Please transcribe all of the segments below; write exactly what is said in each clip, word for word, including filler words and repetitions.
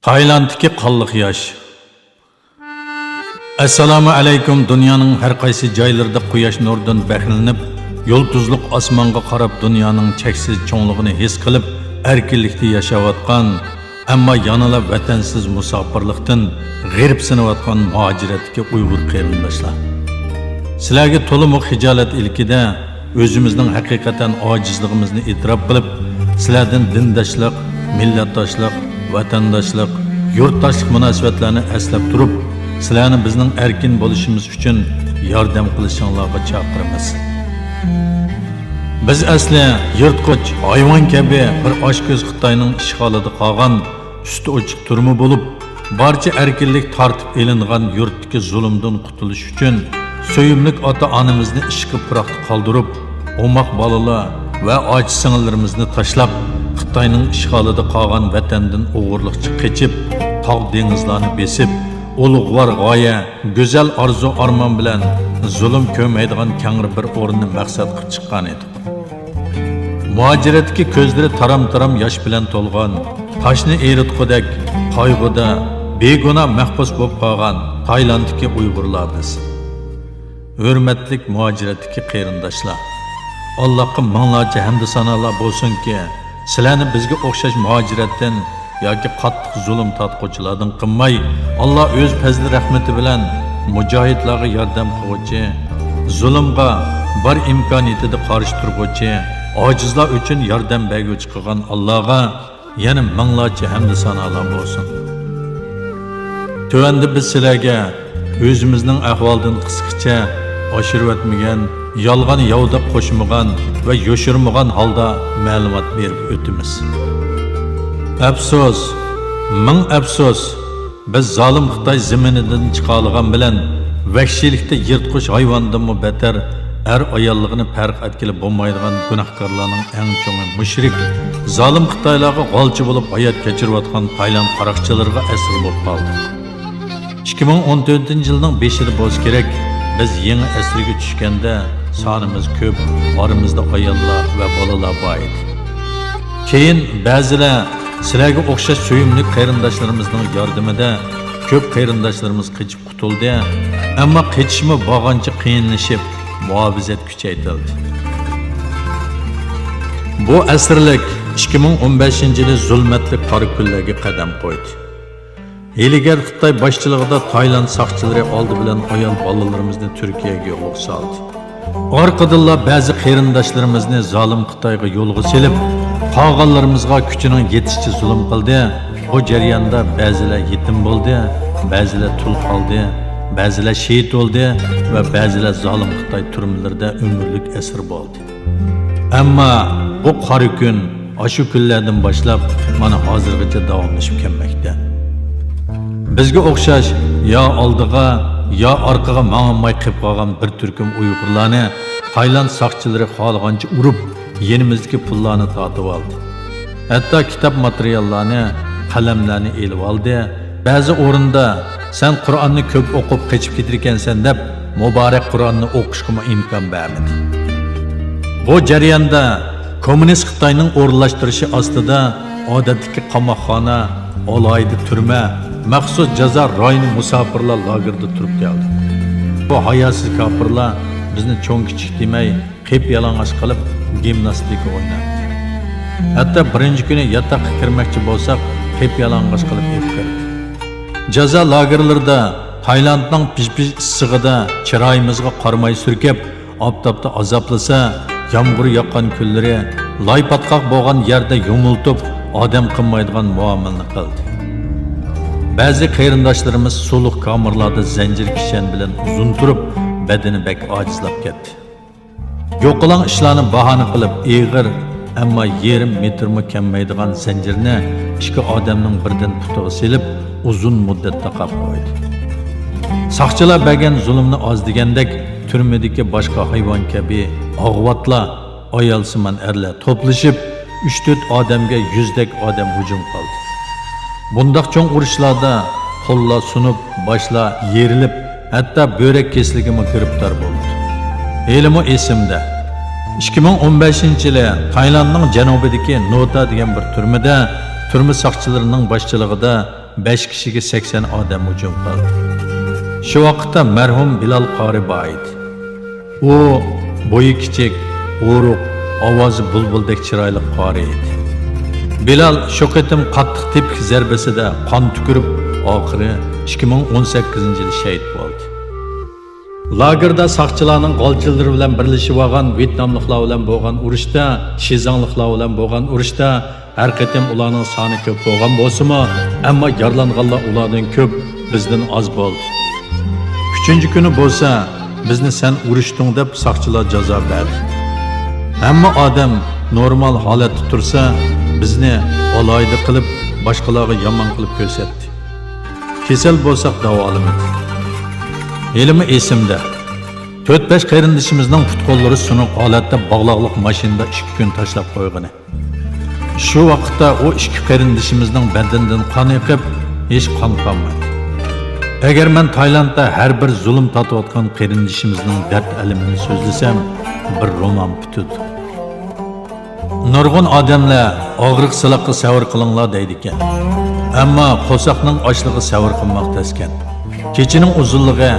تايلاندتىكى قانلىق ياش. ئەسسالامۇ ئەلەيكۇم. دۇنيانىڭ ھەر قايسى جايلىرىدا قۇياش نۇرىدىن بەھرىلىنىپ، يۇلتۇزلۇق ئاسمانغا قاراپ، دۇنيانىڭ چەكسىز چوڭلۇقىنى ھېس قىلىپ، ئەركىنلىكتە ياشاۋاتقان، ئەمما يەنىلا ۋەتەنسىز مۇساپىرلىقتىن غېرىبسىنىۋاتقان مۇھاجىرەتتىكى ئۇيغۇر قېرىنداشلار. سىلەرگە تولىمۇ خىجالەت ئىلكىدە، ئۆزىمىزنىڭ ھەقىقەتەن ئاجىزلىقىمىزنى ئېتىراپ قىلىپ، سىلەردىن دىنداشلىق، مىللەتداشلىق، ۋەتەنداشلىق، يۇرتداشلىق مۇناسىۋەتلەرنى ئەسلەپ تۇرۇپ، سىلەرنى بىزنىڭ ئەركىن بولۇشىمىز ئۈچۈن ياردەم قىلىشىڭلارغا چاقىرىمىز. بىز ئەسلى يىرتقۇچ ھايۋان كەبى بىر ئاچكۆز خىتاينىڭ ئىشغالىدا قالغان ئۈستى ئوچۇق تۈرمە بولۇپ، بارچە ئەركىنلىك تارتىپ ئېلىنغان يۇرتتىكى زۇلۇمدىن قۇتۇلۇش ئۈچۈن سۆيۈملۈك ئاتا-ئانىمىزنى ئىشقا پىراقتا قالدۇرۇپ، ئوماق بالىلار ۋە ئاچا-سىڭىللىرىمىزنى تاشلاپ، خىتاينىڭ ئىشغالىدا قالغان ۋەتەندىن ئوغرىلىقچە قېچىپ، تاغ-دېڭىزلارنى بېسىپ، ئۇلۇغۋار غايە، گۈزەل ئارزۇ-ئارمان بىلەن زۇلۇم كۆرمەيدىغان كەڭرى بىر ئورۇننى مەقسەت قىلىپ چىققان ئىدۇق. مۇھاجىرەتتىكى كۆزلىرى تارام-تارام ياش بىلەن تولغان، تاشنى ئېرىتقۇدەك قايغۇدا بىگۇناھ مەھبۇس بولۇپ قالغان تايلاندتىكى ئۇيغۇرلار بىز. ھۆرمەتلىك مۇھاجىرەتتىكى قېرىنداشلار، ئاللاھقا مىڭلارچە ھەمدۇ سانالار بولسۇنكى، سىلەرنى بىزگە ئوخشاش مۇھاجىرەتتىن ياكى قاتتىق زۇلۇم تارتقۇچىلاردىن قىلماي، ئاللا ئۆز پەزلى رەھمىتى بىلەن مۇجاھىدلارغا ياردەم قىلغۇچى، زۇلۇمغا بار ئىمكانىيىتىدە قارشى تۇرغۇچى، ئاجىزلار ئۈچۈن ياردەم بەرگۈچى قىلغان ئاللاغا يەنە مىڭلارچە ھەمدۇ سانالار بولسۇن. تۆۋەندە بىز سىلەرگە ئۆزىمىزنىڭ ئەھۋالىدىن قىسقىچە، ئاشۇرۇۋەتمىگەن، يالغان ياۋىداپ قوشمىغان ۋە يوشۇرمىغان ھالدا مەلۇمات بېرىپ ئۆتىمىز. ئەپسۇس، مىڭ ئەپسۇس! بىز زالىم خىتاي زېمىنىدىن چىقالىغان بىلەن، ۋەھشىيلىكتە يىرتقۇچ ھايۋاندىنمۇ بەتەر، ئەر-ئاياللىقىنى پەرق ئەتكىلى بولمايدىغان گۇناھكارلارنىڭ ئەڭ چوڭى مۇشرىك، زالىم خىتايلارغا غالچى بولۇپ ھايات كەچۈرۈۋاتقان تايلاند قاراقچىلىرىغا ئەسىر بولۇپ قالدۇق. ئىككى مىڭ ئون تۆتىنچى يىلنىڭ بېشىدا بولسا كېرەك، بىز يېڭى ئەسىرگە چۈشكەندە سانىمىز كۆپ، ئارىمىزدا ئاياللار ۋە بالىلار بار ئىدى. كېيىن بەزىلەر سىلەرگە ئوخشاش سۆيۈملۈك قېرىنداشلىرىمىزنىڭ ياردىمىدە كۆپ قېرىنداشلىرىمىز قېچىپ قۇتۇلدى، ئەمما قېچىشمۇ بارغانچە قىيىنلىشىپ، مۇھاپىزەت كۈچەيتىلدى. بۇ ئەسىرلىك ئىككى مىڭ ئون بەشىنچى يىلى زۇلمەتلىك قارا كۈنلەرگە قەدەم قويدى. ھىيلىگەر خىتاي باشچىلىقىدا تايلاند ساقچىلىرى ئالدى بىلەن ئايال بالىلىرىمىزنى تۈركىيەگە يولغا سالدى. ئارقىدىنلا بەزى قېرىنداشلىرىمىزنى زالىم خىتايغا يولغا سېلىپ، قالغانلىرىمىزغا كۈچىنىڭ يېتىشىچە زۇلۇم قىلدى. بۇ جەرياندا بەزىلەر يېتىم بولدى، بەزىلەر تۇل قالدى، بەزىلەر شېھىت بولدى ۋە بەزىلەر زالىم خىتاي تۈرمىلىرىدە ئۆمۈرلۈك ئەسىر بولدى. ئەمما بۇ قارا كۈن ئاشۇ كۈنلەردىن باشلاپ مانا ھازىرغىچە داۋاملىشىپ كەلمەكتە. بىزگە ئوخشاش يا ئالدىغا، يا ئارقىغا ماڭالماي قېلىپ قالغان بىر تۈركۈم ئۇيغۇرلارنى تايلاند ساقچىلىرى خالىغانچە ئۇرۇپ، يېنىمىزدىكى پۇللارنى تارتىۋالدى. ھەتتا كىتاب ماتېرىياللارنى، قەلەملەرنى ئېلىۋالدى. بەزى ئورۇندا، «سەن قۇرئاننى كۆپ ئوقۇپ قېچىپ كېتىدىكەنسەن» دەپ، مۇبارەك قۇرئاننى ئوقۇشقىمۇ ئىمكان بەرمىدى. بۇ جەرياندا كوممۇنىست خىتاينىڭ ئورۇنلاشتۇرۇشى ئاستىدا ئادەتتىكى قاماقخانا، ئالاھىدە تۈرمە، مەخسۇس جازا رايونى، مۇساپىرلار لاگېرىدا تۇرۇپ كەلدۇق. بۇ ھاياسىز كاپىرلار بىزنى چوڭ-كىچىك دېمەي، قىپيالىڭاچ قىلىپ گىمناستىكا ئويناتتى. ھەتتا بىرىنچى كۈنى ياتاققا كىرمەكچى بولساق، قىپيالىڭاچ قىلىپ ئېلىپ كىردى. جازا لاگېرلىرىدا تايلاندنىڭ پىژ-پىژ ئىسسىقىدا چىرايىمىزغا قارىماي سۈركەپ، ئاپتاپتا ئازابلىسا، يامغۇر ياغقان كۈنلىرى لاي پاتقاق بولغان يەردە يۇمۇلتۇپ، ئادەم قىلمايدىغان مۇئامىلىنى قىلدى. بەزى قېرىنداشلىرىمىز سۇلۇق كامېرلاردا زەنجىر كىشەن بىلەن ئۇزۇن تۇرۇپ، بەدىنى بەك ئاجىزلاپ كەتتى. يوقىلاڭ ئىشلارنى باھانە قىلىپ، ئېغىر، ئەمما يېرىم مېتىرمۇ كەممەيدىغان زەنجىرنى ئىككى ئادەمنىڭ بىردىن پۇتىغا سېلىپ، ئۇزۇن مۇددەت تاقاپ قويدى. ساقچىلار بەرگەن زۇلۇمنى ئاز دېگەندەك، تۈرمىدىكى باشقا ھايۋان كەبى ئاغۋاتلار، ئايالسىمان ئەرلەر توپلىشىپ، ئۈچ-تۆت ئادەمگە يۈزدەك ئادەم ھۇجۇم قىلدى. بۇنداق چوڭ ئۇرۇشلاردا قوللار سۇنۇپ، باشلار يېرىلىپ، ھەتتا بۆرەك كېسىلىگىمۇ گىرىپتار بولدى. ھېلىمۇ ئېسىمدە، ئىككى مىڭ ئون بەشىنچى يىلى تايلاندنىڭ جەنۇبىدىكى نوتا دېگەن بىر تۈرمىدە تۈرمە ساقچىلىرىنىڭ باشچىلىقىدا بەش كىشىگە سەكسەن ئادەم ھۇجۇم قىلدى. شۇ ۋاقىتتا مەرھۇم بىلال قارى بار ئىدى. ئۇ بويى كىچىك، ئورۇق، ئاۋازى بۇلبۇلدەك چىرايلىق قارى ئىدى. بىلال شۇ قېتىم قاتتىق تېپىك زەربىسىدە قان تۈكۈرۈپ، ئاخىرى ئىككى مىڭ ئون سەككىزىنچى يىلى شېھىت بولدى. لاگېردا ساقچىلارنىڭ غالچىلىرى بىلەن بىرلىشىۋالغان ۋيېتناملىقلار بىلەن بولغان ئۇرۇشتا، شىزاڭلىقلار بىلەن بولغان ئۇرۇشتا ھەر قېتىم ئۇلارنىڭ سانى كۆپ بولغان بولسىمۇ، ئەمما يارىلانغانلار ئۇلاردىن كۆپ، بىزدىن ئاز بولدى. ئۈچىنچى كۈنى بولسا، بىزنى سەن ئۇرۇشتۇڭ دەپ ساقچىلار جازا بەردى. ھەممە ئادەم نورمال ھالەتتە تۇرسا، بىزنى ئالاھىدە قىلىپ، باشقىلارغا يامان قىلىپ كۆرسەتتى. كېسەل بولساق داۋالىمىدى. ھېلىمۇ ئېسىمدە، تۆت-بەش قېرىندىشىمىزنىڭ پۇت-قوللىرى سۇنۇق ھالەتتە باغلاقلىق ماشىنىدا ئىككى كۈن تاشلاپ قويغىنى. شۇ ۋاقىتتا ئۇ ئىككى قېرىندىشىمىزنىڭ بەدىنىدىن قان ئېقىپ، ھېچ قان قالمىدى. ئەگەر مەن تايلاندتا ھەر بىر زۇلۇم تارتىۋاتقان قېرىندىشىمىزنىڭ دەرد-ئەلىمىنى سۆزلىسەم، بىر رومان پۈتىدۇ. نۇرغۇن ئادەملەر «ئاغرىق-سىلاققا سەۋر قىلىڭلار» دەيدىكەن. ئەمما قورساقنىڭ ئاچلىقى سەۋر قىلماق تەسكەن. كېچىنىڭ ئۇزۇنلۇقى،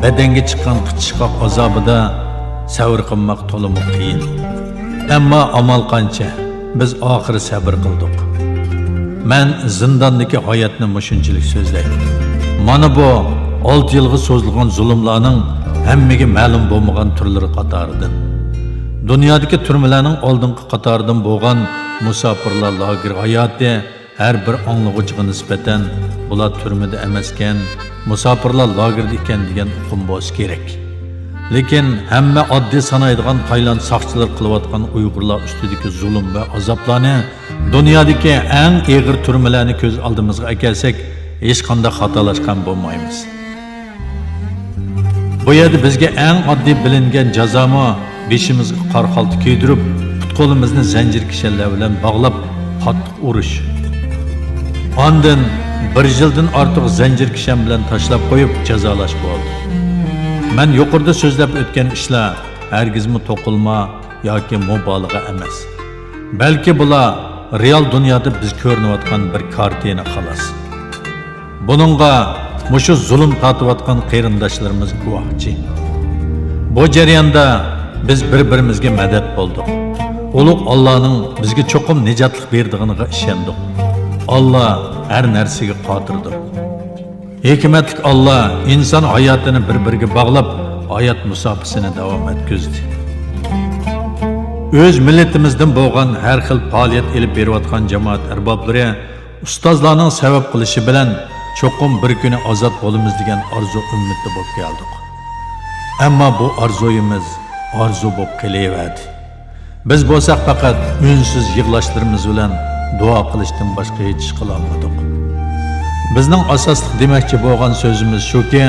بەدەنگە چىققان قىچىشقاق ئازابىدا سەۋر قىلماق تولىمۇ قىيىن. ئەمما ئامال قانچە؟ بىز ئاخىرى سەۋر قىلدۇق. مەن زىنداندىكى ھاياتنى مۇشۇنچىلىك سۆزلەي. مانا بۇ ئالتە يىلغا سوزۇلغان زۇلۇملارنىڭ ھەممىگە مەلۇم بولمىغان تۈرلىرى قاتارىدىن. دۇنيادىكى تۈرمىلەرنىڭ ئالدىنقى قاتارىدىن بولغان مۇساپىرلار لاگېرى ھاياتى ھەر بىر ئاڭلىغۇچىغا نىسبەتەن بۇلار تۈرمىدە ئەمەسكەن، مۇساپىرلار لاگېرىدا ئىكەن دېگەن ئۇقۇم بولسا كېرەك. لېكىن ھەممە ئاددىي سانايدىغان تايلاند ساقچىلىرى قىلىۋاتقان ئۇيغۇرلار ئۈستىدىكى زۇلۇم ۋە ئازابلارنى، دۇنيادىكى ئەڭ ئېغىر تۈرمىلەرنى كۆز ئالدىمىزغا ئەكەلسەك، ھېچقانداق خاتالاشقان بولمايمىز. بۇ يەردە بىزگە ئەڭ ئاددىي بىلىنگەن جازامۇ بېشىمىزغا قارا خالتا كىيدۈرۈپ، پۇت-قولىمىزنى زەنجىر كىشەنلەر بىلەن باغلاپ، قاتتىق ئۇرۇش. ئاندىن بىر يىلدىن ئارتۇق زەنجىر كىشەن بىلەن تاشلاپ قويۇپ جازالاش بولدى. مەن يۇقىرىدا سۆزلەپ ئۆتكەن ئىشلار ھەرگىزمۇ توقۇلما ياكى مۇبالىغە ئەمەس. بەلكى بۇلار رېئال دۇنيادا بىز كۆرۈنۈۋاتقان بىر كارتىنا، خالاس. بۇنىڭغا مۇشۇ زۇلۇم تارتىۋاتقان قېرىنداشلىرىمىز گۇۋاھچى. بۇ جەرياندا بىز بىر-بىرىمىزگە مەدەت بولدۇق. ئۇلۇغ ئاللانىڭ بىزگە چوقۇم نىجاتلىق بېرىدىغىنىغا ئىشەندۇق. ئاللا ھەر نەرسىگە قادىردۇر. ھېكمەتلىك ئاللا ئىنسان ھاياتىنى بىر-بىرىگە باغلاپ، ھايات مۇساپىسىنى داۋام ئەتكۈزدى. ئۆز مىللىتىمىزدىن بولغان ھەر خىل پائالىيەت ئېلىپ بېرىۋاتقان جامائەت ئەربابلىرى ئۇستازلارنىڭ سەۋەب قىلىشى بىلەن چوقۇم بىر كۈنى ئازاد بولىمىز دېگەن ئارزۇ ئۈمىدتە بولۇپ كەلدۇق. ئەمما بۇ ئارزۇيىمىز ئارزۇ بولۇپ قېلىۋەردى. بىز بولساق پەقەت ئۈنسىز يىغلاشلىرىمىز بىلەن دۇئا قىلىشتىن باشقا ھېچ ئىش قىلالمىدۇق. بىزنىڭ ئاساسلىق دېمەكچى بولغان سۆزىمىز شۇكى،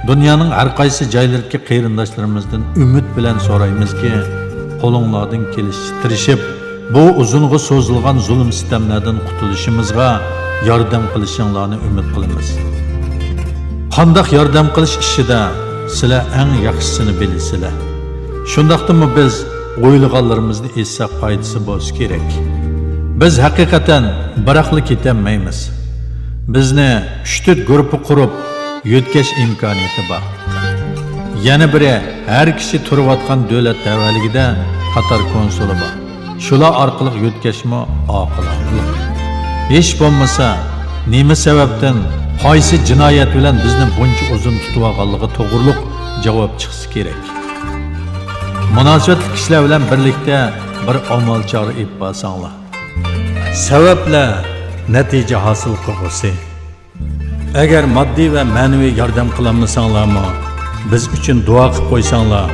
دۇنيانىڭ ھەر قايسى جايلىرىدىكى قېرىنداشلىرىمىزدىن ئۈمىد بىلەن سورايمىزكى، قولۇڭلاردىن كېلىشىچە تىرىشىپ، بۇ ئۇزۇنغا سوزۇلغان زۇلۇم-سىتەملەردىن قۇتۇلۇشىمىزغا ياردەم قىلىشىڭلارنى ئۈمىد قىلىمىز. قانداق ياردەم قىلىش ئىشىدا سىلەر ئەڭ ياخشىسىنى بىلىسىلەر. شۇنداقتىمۇ بىز ئويلىغانلىرىمىزنى ئېيتساق پايدىسى بولسا كېرەك. بىز ھەقىقەتەن بىراقلا كېتەلمەيمىز. بىزنى ئۈچ-تۆت گۇرۇپپا قۇرۇپ يۆتكەش ئىمكانىيىتى بار. يەنە بىرى، ھەر كىشى تۇرۇۋاتقان دۆلەت تەۋەلىكىدە قاتار كونسۇلى بار. شۇلار ئارقىلىق يۆتكەشمۇ ئاقىلانىلىق. ھېچ بولمىسا، نېمە سەۋەبتىن، قايسى جىنايەت بىلەن بىزنى بۇنچە ئۇزۇن تۇتۇۋالغانلىقى توغرۇلۇق جاۋاب چىقسا كېرەك. مۇناسىۋەتلىك كىشىلەر بىلەن بىرلىكتە بىر ئامال چارە ئېلىپ بارساڭلار. سەۋەبلەر نەتىجە ھاسىل قىلغۇسى. ئەگەر ماددىي ۋە مەنىۋى ياردەم قىلالمىساڭلارمۇ، بىز ئۈچۈن دۇئا قىلىپ قويساڭلار،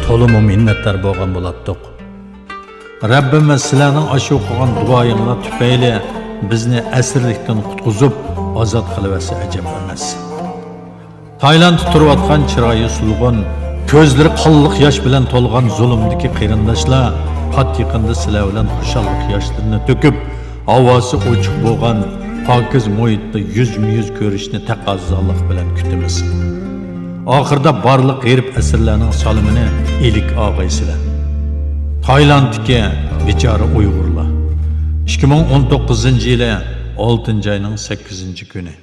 تولىمۇ مىننەتدار بولغان بولاتتۇق. رەببىمىز سىلەرنىڭ ئاشۇ قىلغان دۇئايىڭلار تۈپەيلى بىزنى ئەسىرلىكتىن قۇتقۇزۇپ، ئازاد قىلىۋەتسە ئەجەب ئەمەس. تايلاندتا تۇرۇۋاتقان چىرايى سولغۇن، كۆزلىرى قانلىق ياش بىلەن تولغان زۇلۇمدىكى قېرىنداشلار پات يېقىندا سىلەر بىلەن خۇشاللىق ياشلىرىنى تۆكۈپ، ھاۋاسى ئوچۇق بولغان پاكىز مۇھىتتا يۈزمۇ يۈز كۆرۈشنى تەقەززالىق بىلەن كۈتىمىز. ئاخىرىدا بارلىق غېرىب ئەسىرلەرنىڭ سالىمىنى ئىلىك ئاغايسىلەر. تايلاندتىكى بىچارە ئۇيغۇرلار. ئىككى مىڭ ئون توققۇزىنچى يىلى ئالتىنچى ئاينىڭ سەككىزىنچى كۈنى.